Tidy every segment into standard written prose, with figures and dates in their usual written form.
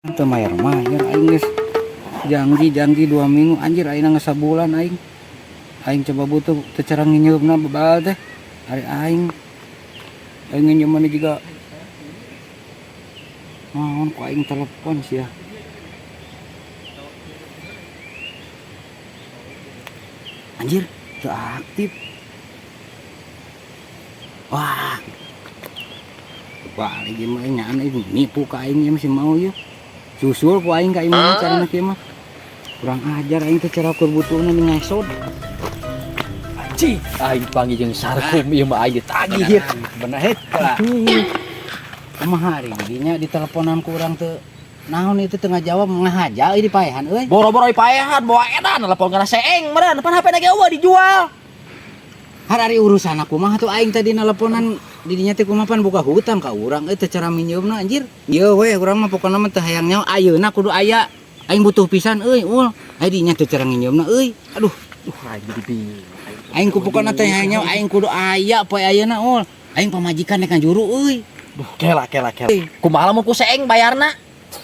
Teu mayar-mayar aing geus janji-janji 2 minggu, anjir, aing geus sabulan. Aing aing coba butuh teu cara nginjeumna bebal teh. Ari aing aing nginjeum juga naon ku aing telepon sia. Anjir, teu aktif. Wah, balik mah nyaan nipu ka aing ieu si mau ieu. Susul ku aing ka imah carana kieu mah. Kurang ajar aing teh, cara keur butuhna di ngesot. Anjing, aing panggil jeung Sarkum ieu mah, aing ditagih ieu. Bener het lah. Kumaha ari didinya diteleponan ku urang teu naon itu, teu ngajawab, ngahaja euy, dipaehan euy. Boro-boro dipaehan, bawa edan telepon kana seeng meureun, pan HP na ge euweuh, dijual. Har ari urusan aku mah tuh aing tadi nelponan didinya teh kumaha, pan buka hutang ka urang euy, teu cara minjeumna, anjir. Ieu we urang mah pokona mah teu hayang nyaho, ayeuna kudu aya. Aing butuh pisan euy, ul. Ai dinya teu cara nginjeumna euy. Aduh, Duh, aing jadi bingung. Aing ku pokona teh hayang nyaho, aing kudu aya poe ayeuna, ul. Aing pamajikan rek ngajuru euy. Duh, kela kela kela. Kumaha lamun ku seeng bayarna?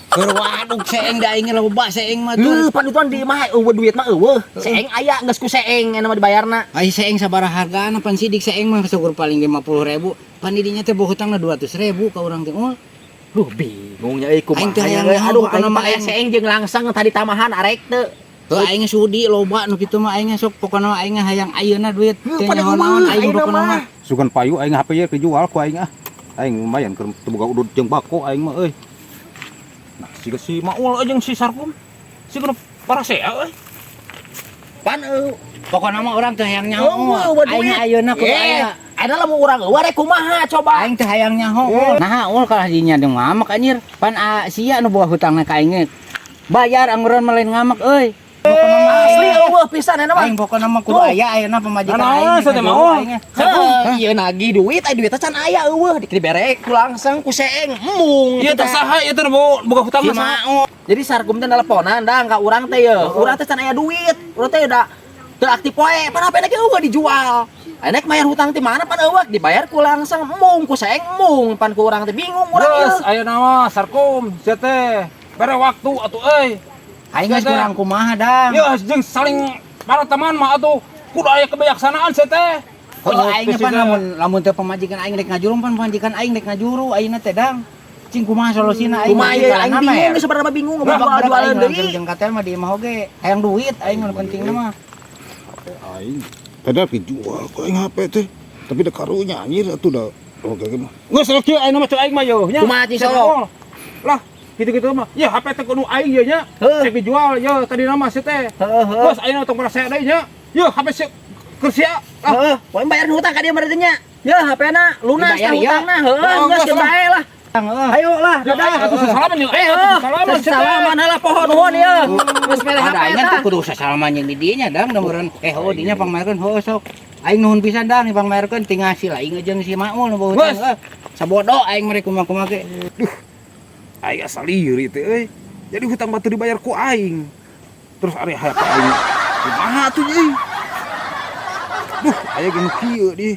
Keur waduk seeng da aing loba seeng mah tuh. Heuh, pan itu di imah euweuh duit mah euweuh. Seeng aya, geus ku seeng enya mah dibayarna. Ai seeng sabaraha hargana? Pan sidik seeng mah syukur paling 50.000. Pan didinya teh boga hutangna 200.000 ka urang teh, ul. Duh, bingung nya euy, kumaha Aing teh nya hayang euy. nyaho, Aduh, pokona aing mah mah aya aing- seeng jeung langsang tadi tamahan arek teu. Heuh, aing sudi loba nu kitu mah aing sok, pokona mah aing hayang ayeuna duit. Heuh, Teu pada nyaho kumaha naon aing ayeuna pokona mah. mah. Sugan payu aing HP ye dijual ku aing ah. Aing lumayan keur teu boga udud jeung bako aing mah euy. Nah, siga si Maul jeung si Sarkum. Siga nu parasea euy. Pan euy. Pokona mah urang teh hayang nyaho. Euweuh, euweuh Aing duit. ayeuna kudu Eh, aya. Ada lamun urang euweuh rek kumaha coba? Aing teh hayang nyaho. Nah, ul kalah dinya jeung ngamek anjir. Pan a, sia nu boga hutangna ka aing ge. Bayar angguran mah lain ngamek euy. Pokona mah Asli euweuh pisan enya mah. aing pokona mah kudu Tuh. aya ayeuna pamajikan Nah, aing. sia teh ngajuru mah, aing ge. Heuh, ieu nagih duit, ai duitna can aya euweuh, dibere ku langsung ku seeng embung. Ieu teh saha ieu teh boga hutang Si mah saha? Maul. Jadi Sarkum teh nelponan dang ka urang teh ye. Urang teh can aya duit. Urang teh udah teu aktif poe, pan HP na ge euweuh, dijual. Ayeuna mayar hutang ti mana, pan euweuh, dibayar ku langsung embung, ku seeng embung, pan ku urang teh bingung urang ieu. Geus ayeuna mah Sarkum sia teh. Bere waktu atuh euy. Aing geus kurang kumaha dang. Ieu jeung saling para teman mah atuh kudu aya kebijaksanaan sia teh. Oh, aing pan lamun lamun teh pamajikan aing rek ngajuru, pan pamajikan aing rek ngajuru ayeuna teh dang. Cing kumaha solusina aing? Kumaha ieu, aing bingung geus sebenarnya mah, bingung Nah, jual-jualan deui. jeung katel mah di imah oge. Hayang duit aing nu pentingna mah. Aing tadi dijual ku aing HP teh, tapi da karunya anjir atuh da oke mah. Geus kieu ayeuna mah cek aing mah yeuh nya. Kumaha, Ci Sia Solo? Maul. Lah, gitu-gitu mah. Ya HP teh kudu aing ye nya. Heuh. Cek dijual ye tadi nama sia teh. Heeh, heeh. Geus ayeuna tong parasea deui nya. Ye HP sia keur sia. Ah, Heeh, poe bayar hutang ka dia mah nya. Ya HP-na lunas Dibayar, tah ya. hutangna, heuh, Oh, geus geus lah. bae lah. Heeh. Ayo lah, Ya, dadah. atuh sasalaman jeung Eh, aing atuh sasalaman sia teh. salaman lah, poho nuhun ieu. Geus mere Ada HP aing tah. tuh kudu sasalaman jeung di dinya dang nomeureun. Eh, oh dinya pangmayarkeun heuh sok. Aing nuhun pisan dang pangmayarkeun tinggal si aing jeung si Maul nu boga hutang. Geus. Heuh. Sabodo aing mere kumaha-kumaha ge. Aing asa lieur ieu teh euy. Jadi hutang batur dibayar ku aing. Terus ari HP aing kumaha atuh euy. Duh, aya ge nu kieu di.